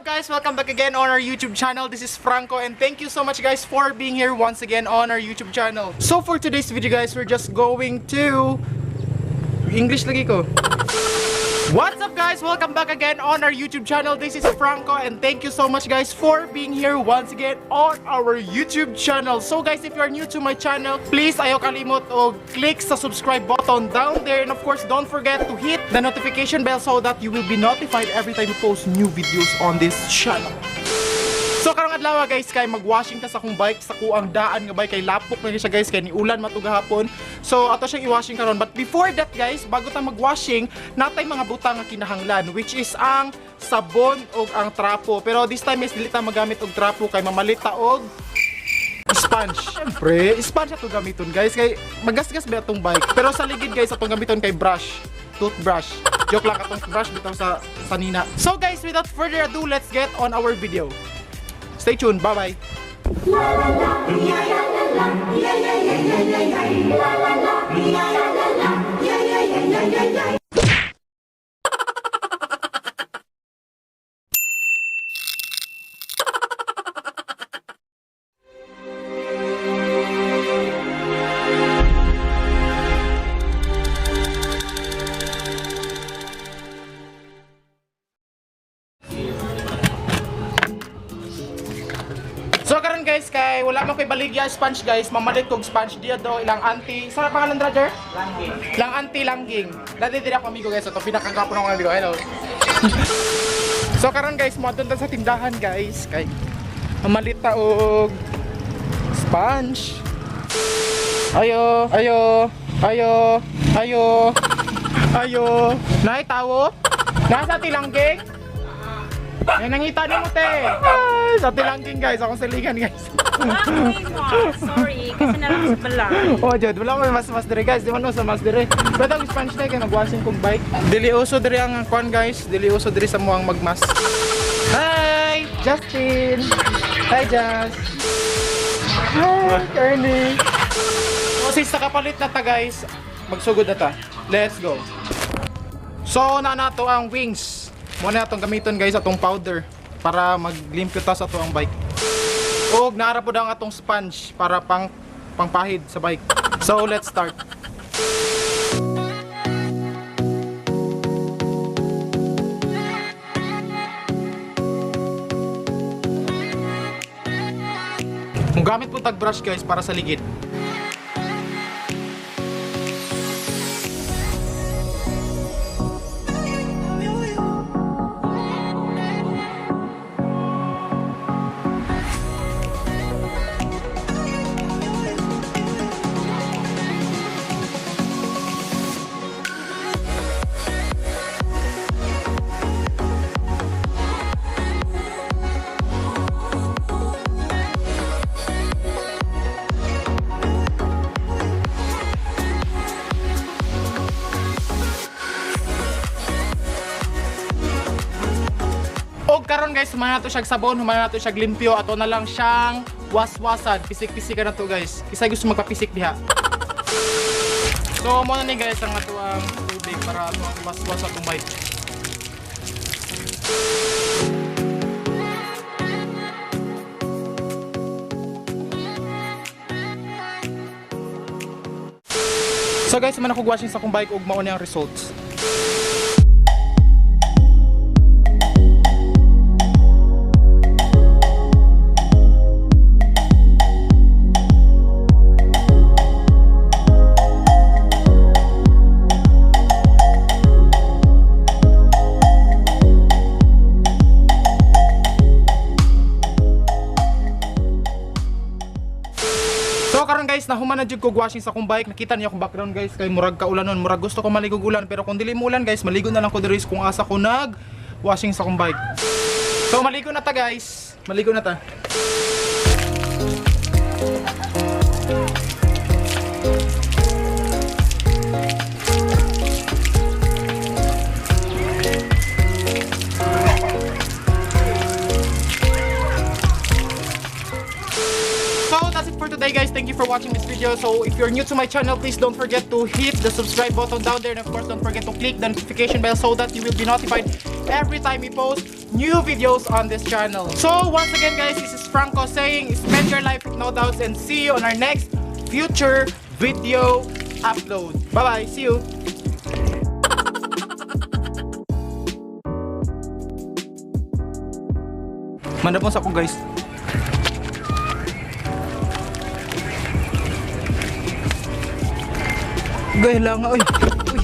Up, guys? Welcome back again on our YouTube channel. This is Franco and thank you so much, guys, for being here once again on our YouTube channel. So for today's video, guys, we're just going to English lagi ko. What's up, guys? Welcome back again on our YouTube channel. This is Franco and thank you so much, guys, for being here once again on our YouTube channel. So guys, if you are new to my channel, please ayaw kalimot og click sa subscribe button down there, and of course don't forget to hit the notification bell so that you will be notified every time we post new videos on this channel. So karong adlaw, guys, kay mag-washing ta sa akong bike, sa kuang daan nga bike, kay lapok na siya, guys, kay niulan mato gahapon. So ato siyang i-washing karon. But before that, guys, bago ta mag-washing, natay mga butang nga kinahanglan, which is ang sabon ug ang trapo. Pero this time is dili ta magamit og trapo kay mamalit ta og sponge. Siyempre, sponge ato gamiton, guys, kay magasgas ba atong bike. Pero sa ligid, guys, atong gamiton kay brush, toothbrush. Joke lang, atong brush bitaw sa sanina. So guys, without further ado, let's get on our video. Stay tuned. Bye-bye. So karon, guys, kay wala man koy baligya sponge, guys, mamalit kog sponge diya do ilang auntie. Sa pangalan, Roger? Langging. Lang auntie Langging. Dati diri ako amigo, guys, ato pinakagapo ng amigo. Hello. So karon, guys, moadto ta sa tindahan, guys, kay mamalit ta og sponge. Ayo, ayo, ayo, ayo, ayo. Nay tawo? Nasa Tilangging? Yan, nangita ni mo, te. Ay, sa Tilangging, guys, akong saligan, guys. Sorry, kasi nalang sa balay. Oh, jud, wala may mas mas dire, guys, di man sa mas dire. Pero ang sponge na kay nagwashing kong bike. Dili uso dire ang kwan, guys, dili uso dire sa muang magmas. Hi, Justin. Hi, Just. Hi, Ernie. So, since nakapalit na ta, guys, magsugod na ta. Let's go. So, na nato ang wings. Muna atong gamiton, guys, atong powder para maglimpyo ta sa ato ang bike. Og naara po daw ang atong sponge para pangpahid sa bike. So let's start. Kung gamit po tag brush, guys, para sa ligid. Og karon, guys, human nato siyang sabon, human nato siyang limpyo, ato na lang siyang waswasan. Pisik-pisikan na to, guys. Kisay gusto magpapisik diha. So mo na ni, guys, ang ato ang tubig para ato ang waswas atong bike. So guys, man ako washing sa akong bike ug mao ni ang results. So karon, guys, nahuman na jud ko washing sa akong bike. Nakita niyo akong background, guys, kay murag kaulanon, murag gusto ko maligog ulan, pero kung dili mo ulan, guys, maligo na lang ko diri kung asa ko nag washing sa akong bike. So maligo na ta, guys. Maligo na ta. So that's it for today, guys. Thank you for watching this video. So if you're new to my channel, please don't forget to hit the subscribe button down there, and of course don't forget to click the notification bell so that you will be notified every time we post new videos on this channel. So once again, guys, this is Franco saying spend your life with no doubts and see you on our next future video upload. Bye-bye. See you. Mandapon sa ako, guys. Gay lang, oy. Uy.